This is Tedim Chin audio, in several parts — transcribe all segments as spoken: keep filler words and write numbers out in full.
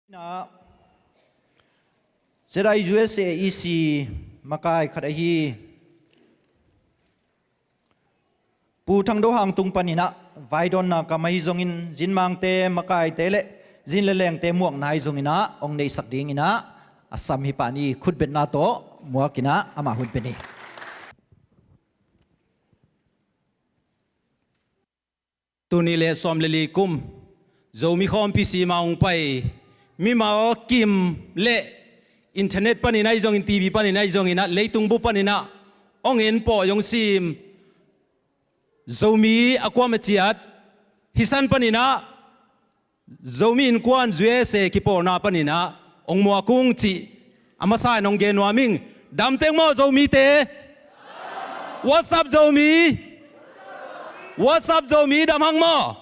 Ina, Z I U S A E C makai khat ahi Pu Thang Do Hang tung paninah vaidawnna kam ahi zongin, zinmangte, makaite le zin le lengte muakna ahi zonginah hong neihsak dinginah a sam hi pah ni. Khutbetna tawh muakin ah amah hun pia ni. Tuni le sawm le li kum Zomi khawmpi sima hong pai mimal kim le internet panin ahi zongin, T V panin ahi zonginah, leitung bup paninah hong en pawi hong sim Zomi a kuam a ciat, hih san paninah Zomi Innkuan U S A kipawlna paninah hong muak ung cih a masa in hong gen nuam ing. Dam teng maw Zomite? What's up Zomi? What's up Zomi? Dam hang maw?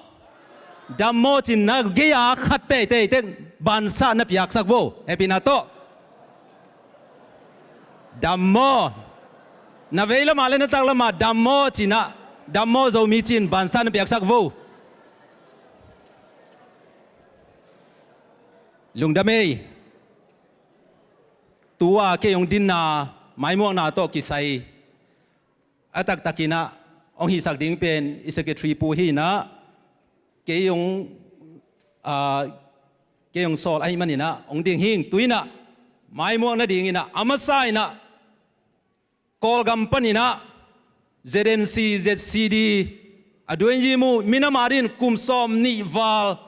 Dam maw cin na gei-a khat teitei teng bansah na piaksak vo, hehpihna tawh. Dam maw? Na vei lamah le na tak lamah dam maw cinah, dam maw Zomi cin bansah na piaksak vo. Lungdam ei. Tu-a kei hong dinna maimuakna tawh kisai a taktakinah hong hihsak ding pen i secretary pu hinah kei hong, ah, kei hong sawl ahih maninah hong ding hing. Tu inah maimuak nadinginah a masa inah Kawlgam paninah Z N C, Z C D, a duenji mu minam adin kum sawm nih val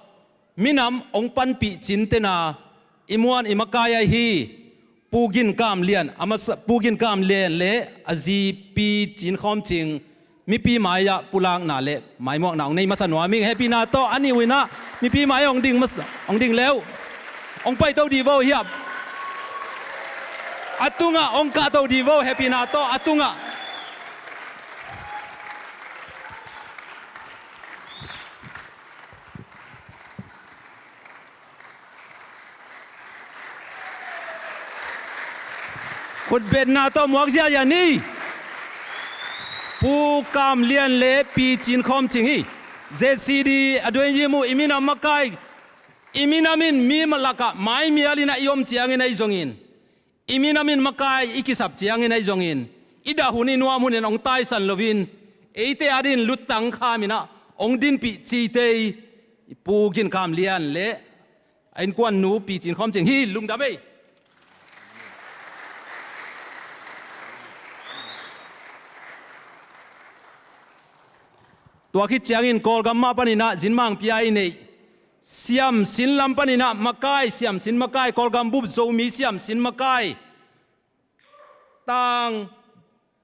minam hong panpih cintena i muan i makai ahi Pu Gin Kam Lian, a masa, Pu Gin Kam Lian le a zi Pi Cin Khawm Cing mipi mai-ah pulakna le maimuakna hong nei masa nuam ing. Hehpihna tawh a nih uh inah mipi mai-ah hong ding masa, hong ding le uh. Hong paito dih vo hiap. A tungah hong kahto dih vo, hehpihna tawh a tungah. Khutbetna tawh muak ziahziah ni. Pu Kam Lian le Pi Cin Khawm Cing hi. Z C D a duenji mu i minam makai, i minam in mi lakah maimial inah i om ciangin ahi zongin, i minam in makai i kisap ciangin ahi zongin, i dah hun i nuam hunin hong taisan loin, eite adin luttang khaminah hong dinpih citei Pu Gin Kam Lian le a innkuannu Pi Cin Khawm Cing hi. Lungdam ei. Tua khit ciangin Kawlgam mah paninah zinmang pia i neih, siamsin lam paninah makai, siamsin makai, Kawlgam bup Zomi siamsin makai Tang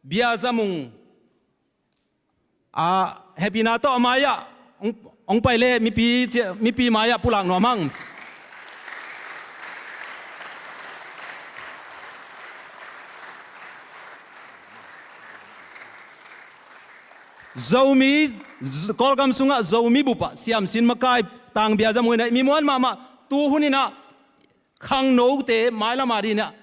Bia Za Mung, a, hehpihna tawh a mai-ah hong, hong pai le mipi, mipi mai-ah pulak nuam hang. Zomi, Z-, Kawlgam sungah Zomi bupah siamsin makai Tang Bia Za Mung inah mi muan mahmah. Tu huninah khangnote mailam adinah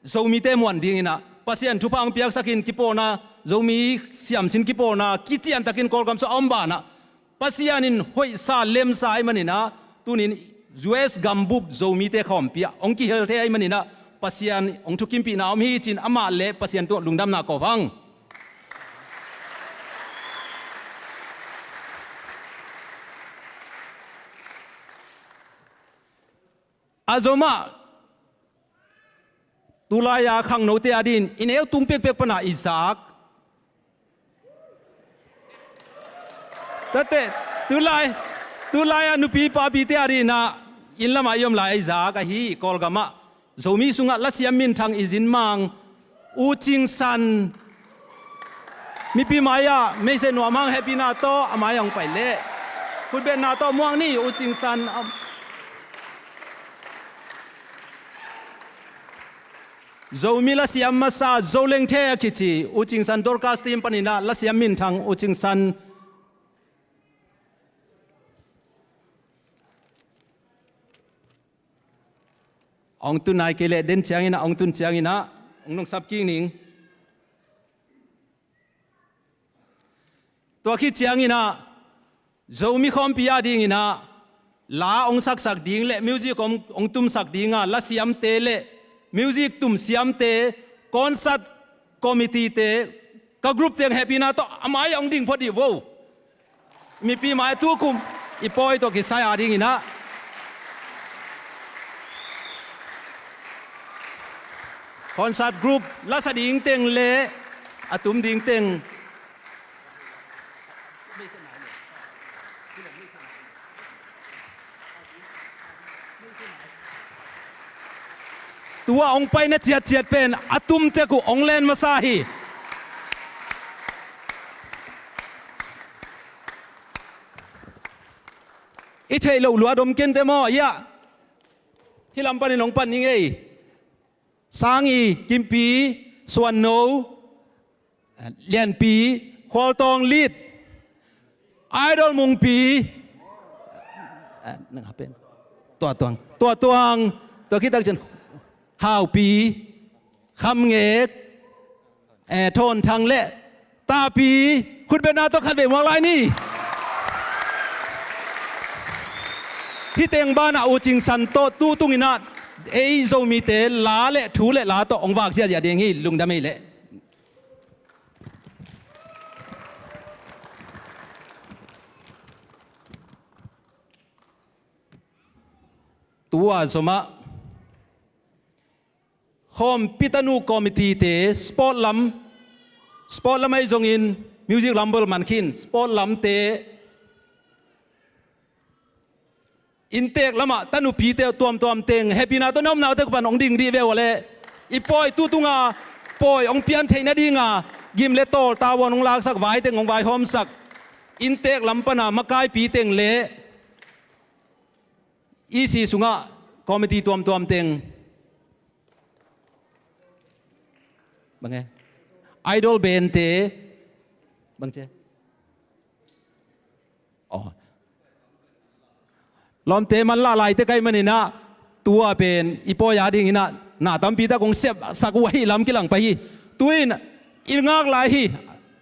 Zomite muan dinginah Pasian thupha hong piaksakin kipawlna, Zomi siamsin kipawlna kiciantakin Kawlgam sungah a om banah Pasian in hoihsa lemsa ahih maninah tunin U S gambup Zomite khawmpi ah hong kihel thei ahih maninah Pasian hong thukimpihna om hi cin amah le Pasian tungah lungdamna ko vang. A zomah tulai-a khangnote adin i neu tung pekpek pana i zak. Tate, tulai, tulai-a nupi papite adinah inn lamah i om lai a i zak ahi Kawlgamah Zomi sungah lasiam minthang i zinmang U Cing San, mipi mai-ah meiseh nuam hang, hehpihna tawh a mai-ah hong pai leh. Khutbetna tawh muak ni. U Cing San, um, Zomi lasiam masa Zolengthe a kici U Cing San, Dorcas team paninah lasiam minthang U Cing San. Hong tun nai kei leh den cianginah, hong tun cianginah hong nungsap kik ning. Tua khit cianginah Zomi khawmpi adinginah la hong saksak ding le music hong, hong tumsak dinga lasiamte le music tumsiamte, concert committee te, ka group teng hehpihna tawh a mai-ah hong ding phot dih vo. Mipi mai-ah tukum i pawi tawh kisai a dinginah concert group lasa ding teng le a tum ding teng. Tua hong paina ciatciat pen a tumtek uh hong len masa hi. I theih loh luat om kente maw, ia? Hih lam panin hong pan ning ei. Sangi, Kimpi, Suanno, Lianpi, Khualtawng Lit, Idol Mungpi, Tuatuang, Tuatuang, tua khit tak ciang Haupi, Khamngek, eh, Thawnthang le Tapi, khutbetna tawh khatvei muak lai ni. Hih teng banah U Cing San tawh tu tunginah ei Zomite la le thu le la tawh hong vak ziahziah ding hi, lungdam ei leh. Tua zomah khawmpi tanu committee te sport lam, sport lam ahi zongin music lam bel man khin, sport lamte inntek lamah tanupite tuamtuam teng hehpihna tawh na omna uh tek pan hong ding dih ve uh a leh i pawi tu tunga pawi hong pian theih nadinga gim le tawl tavuan hong laksak, vai teng hong vaihawmsak, inntek lam pana makaipi teng le E C sungah committee tuamtuam teng, bang e, idol band te, bang ci, aw, lawmte man lah laite ka hih maninah tua pen i pawi a dinginah na tampi tak hong sepsak uh ahi lam kilang pah hi. Tu-in i ngak lai hi.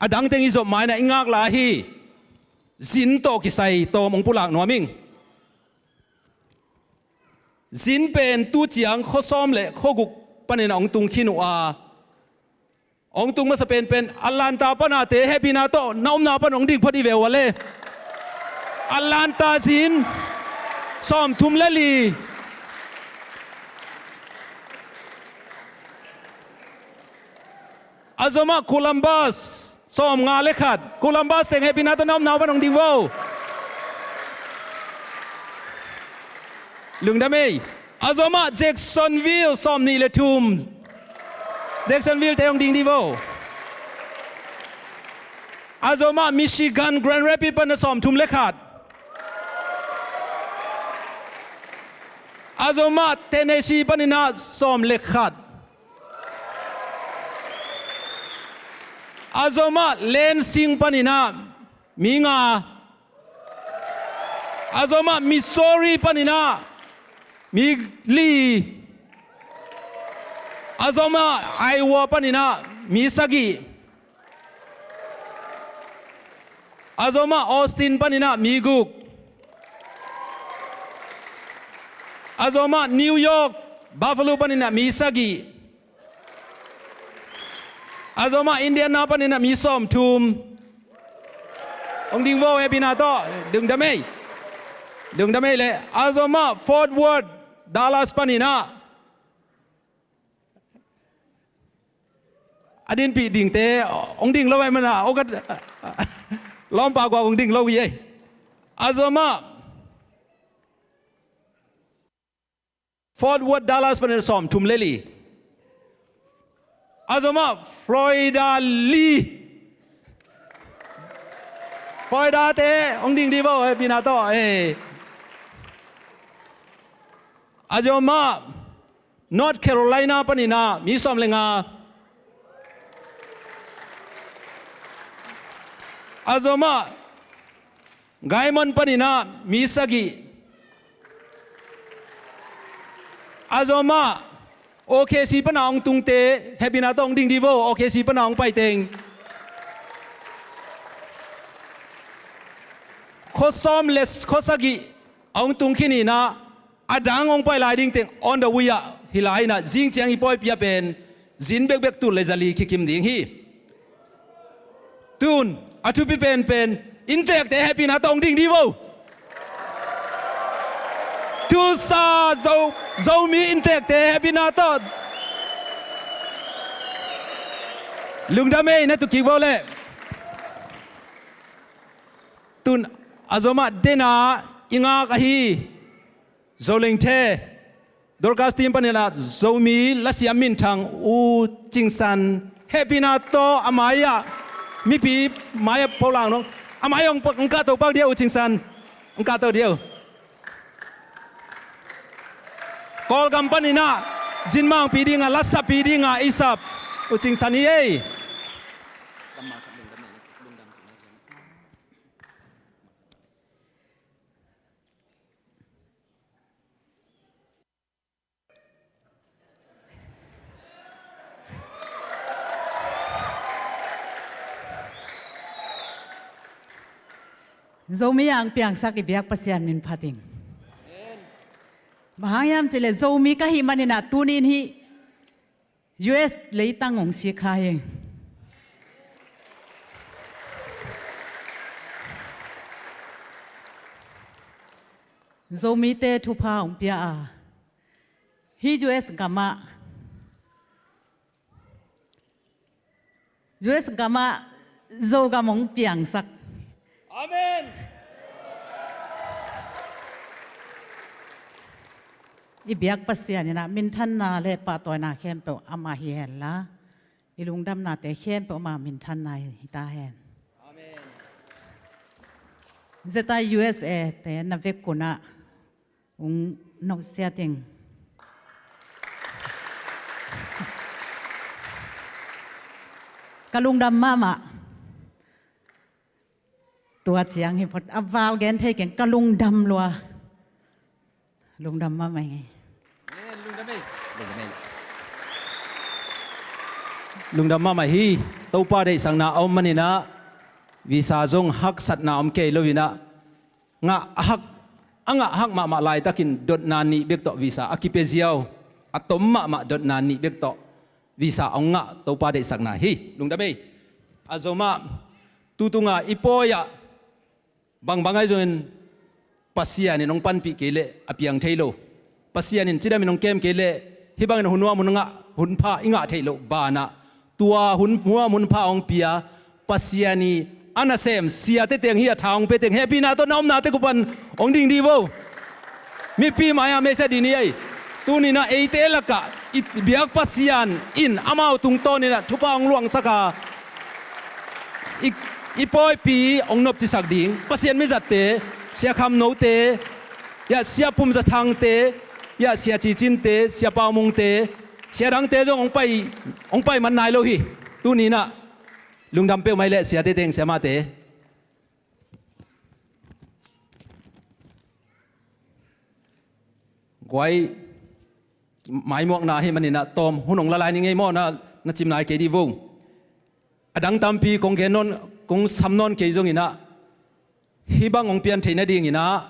A dang teng i zop mainah i ngak lai hi. Zin tawh kisai tawm hong pulak nuam ing. Zin pen tu ciang khua sawm le khua guk panin a hong tung khin uh a, hong tung masa penpen Atlanta panate hehpihna tawh na omna pan hong ding phot hi ve uh a le. Atlanta zin sawmthum le li. A zomah Columbus sawmnga le khat. Columbus teng hehpihna tawh na omna pan hong ding vo. Lungdam ei. A zomah Jacksonville sawmnih le thum. Jacksonville te hong ding dih vo. A zomah Michigan Grand Rapids panah sawmthum le khat. A zomah Tennessee paninah sawm le khat. A zomah Lansing paninah mi nga. A zomah Missouri paninah mi li. A zomah Iowa paninah mi sagih. A zomah Austin paninah mi guk. A zomah New York, Buffalo paninah mi sagih. A zomah Indiana paninah mi sawmthum. Hong ding vo, hehpihna tawh. Lungdam ei. Lungdam ei leh. A zomah Fort Worth, Dallas paninah a dinpih dingte hong ding lo ahih mana, lawmpa guak hong ding lo hi ei. A zomah Fort Worth, Dallas panin sawmthum le li. A zomah Florida li. Florida te hong ding dih vo, hehpihna tawh. A zomah North Carolina paninah mi sawm le nga. A zomah Gaimon paninah mi sagih. A zomah O K C pana hong tungte hehpihna tawh hong ding dih vo, O K C pana hong paiteng. Khua sawm le khua sagih a hong tung khin inah, a dang hong pai lai ding teng on the way ah hi lai inah, zing ciang i pawipi ah pen zin bekbek tul le zali kikim ding hi. Tun a thupi penpen, inntekte hehpihna tawh hong ding dih vo. Tulsa Zo, Zomi inntekte hehpihna tawh. Lungdam ei, na tu kik vo leh. Tun a zomah dena i ngak ahi Zolengthe Dorcas team panin ah Zomi lasiam minthang U Cing San, hehpihna tawh a mai-ah mipi mai-ah pholak nong, a mai-ah hong kahto pak dia U Cing San, hong kahto dia uh. Kawlgam panin ah zinmangpi dingah, lasapi dingah i sap U Cing San hi ei. Zomi a hong piangsak i biak Pasian min phat ing. Bang hang hiam cih leh Zomi ka hih manin ah tuni-in hih U S leitang hong si kha hi. Zomite thupha hong pia a, hih U S gamah, U S gamah Zogam hong piangsak. Amen. I biak Pasian in ah minthanna le pahtawina khempeuh amah hi henla, i lungdamnate khempeuh amah minthanna hi ta hen. Amen. Zeta U S A te na vek kunah hong nopsiat ing. Ka lungdam mahmah. Tua ciang hi phot a val gen thei keng, ka lungdam lua. Lungdam mahmah ing ei. Amen. Lungdam ei. Lungdam ei. Lungdam mahmah hi. Topa deihsakna a om manin ah visa zong haksatna om kei lo inah, ngah a hak, a ngah hak mahmah laitakin dotna nih bek tawh visa a kipia ziau, a tom mahmah dotna nih bek tawh visa a hong ngah Topa deihsakna hi. Lungdam ei. A zomah tutunga i pawi-ah bangbang ahi zongin Pasian in hong panpih kei leh a piang thei lo. Pasian in cidamin hong kem kei leh hih bangin hun nuam hun ngah, hun pha i ngah theih loh banah, tua hun nuam hun pha hong pia Pasian i a nasem siate teng hi a, tha hong pia teng hehpihna tawh na omna teng uh pan hong ding dih vo. Mipi mai-ah message dih ni ei. Tuni-in ah eite lakah i biak Pasian in amau tungtawnin ah thupha hong luangsak a, i, i pawipi hong nopcisak ding Pasian mizatte, Sia Kham Note, ya, Sia Pum Za Thangte, ya, Sia Ci Cinte, Sia Pau Mungte, sia dangte zong hong pai, hong pai man nai lo hi. Tuni-in ah lungdam peuhmah leh siate teng, siamahte. Guai, maimuakna hi manin ah tawm hun hong la lai ni ngei maw, na, na cim nai kei dih vo. A dang tampi kong gen nawn, kong sam nawn kei zongin ah, hih bang hong pian theih nadingin ah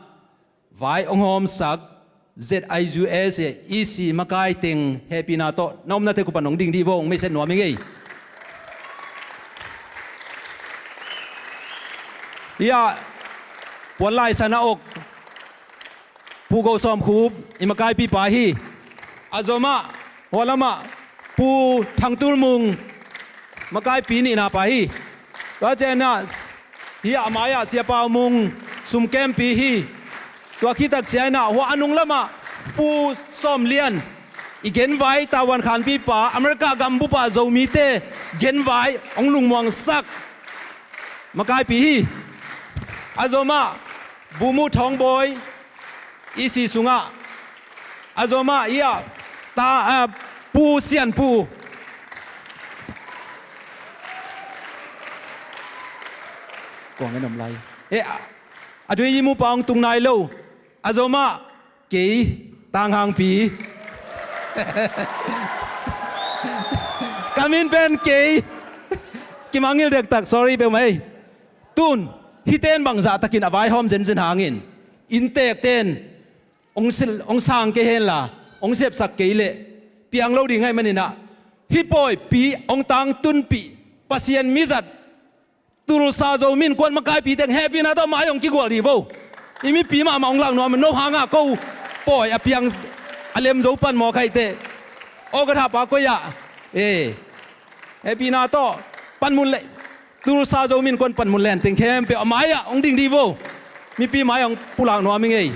vai hong hawmsak Z I U S A E C makai teng hehpihna tawh na omna teng uh pan hong ding dih vo, hong message nuam ing ei. Hiah puan laisan a ok Pu Go Sawm Khup i makaipipa hi. A zomah hua lamah Pu Thang Tul Mung makaipi nihna pa hi. Tua ciangin ah hiah a mai-ah Sia Pau Mung sumkempi hi. Tua khit tak ciangin ah hua a nung lamah Pu Sawm Lian, i genvai Taiwan khanpipa, America gam bupa Zomite genvai hong lungmuangsak makaipi hi. A zomah Bu Mu Thawng Bawi E C sungah, a zomah hiah ta, ah, Pu Sian Pu. Kuang en om lai. Eh, a, a dui i mupa hong tung nai lo. A zomah kei, Tang Hang Pi. Ka min pen kei. Kimangngilh dektak, sorry peuhmah ei. Tun hihte in bangzah takin a vaihawm zenzen hangin innteekte in hong sil-, hong sang kei henla, hong sepsak kei leh piang lo ding ahih maninah, hih pawipi hong tangtunpih Pasian mizat Tulsa Zomi Innkuan makaipite hehpihna tawh mai hong kigual dih vo. I mipi mahmah hong lak nuam, no hangah ko pawi a piang a lem zo pan mawk ahih teh. Aw ka thapa koi ah, e, hehpihna tawh panmun le, Tulsa Zomi Innkuan panmun lenteng khempeuh a mai-ah hong ding dih vo. Mipi mai-ah hong pulak nuam hi ngei.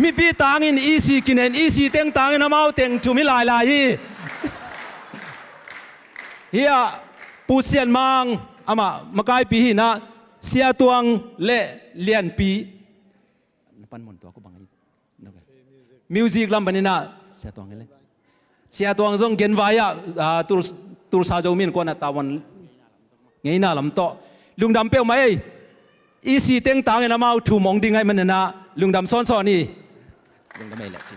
Mipi tangin E C kinen, E C teng tangin amau teng thum hi lailai hi. Hih ah Pu Sian Mang, amah makaipi hi-inah, Sia Tuang le Lianpi. Na panmun tua ko bang hi. Music lam paninah Sia Tuang hi le. Sia Tuang zong genvai ah, ah, Tul-, Tulsa Zomi Innkuan ah tavuan ngeina lam tawh. Lungdam peuhmah ei. E C teng tangin amau thum hong ding ahih maninah lungdam sawnsawn hi. Lungdam ei le ci.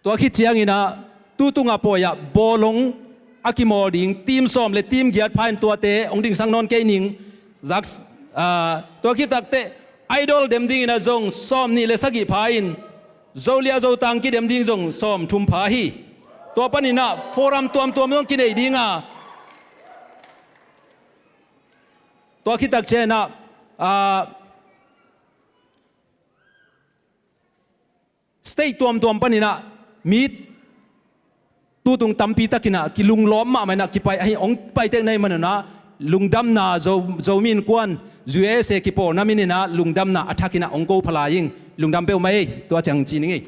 Tua khit cianginah tutung a pawi-ah bawlung a kimawl ding team sawm le team giat pha in tuate hong dingsak nawn kei ning. Zak, ah, tua khit takteh Idol dem dinginah zong sawm nih le sagih pha in, Zolia Zotang kidem ding zong sawm thum pha hi. Tua paninah forum tuamtuam zong kinei dinga, tua khit tak cianginah, ah, state tuamtuam paninah mi tutung tampi takinah kilunglawm mahmah inah kipai ahi, hong paitek na hih maninah lungdamna Zo-, Zomi Innkuan U S A kipawlna mininah lungdamna a thakinah hong ko pha lai ing. Lungdam peuhmah ei. Tua ciang ci ning ei.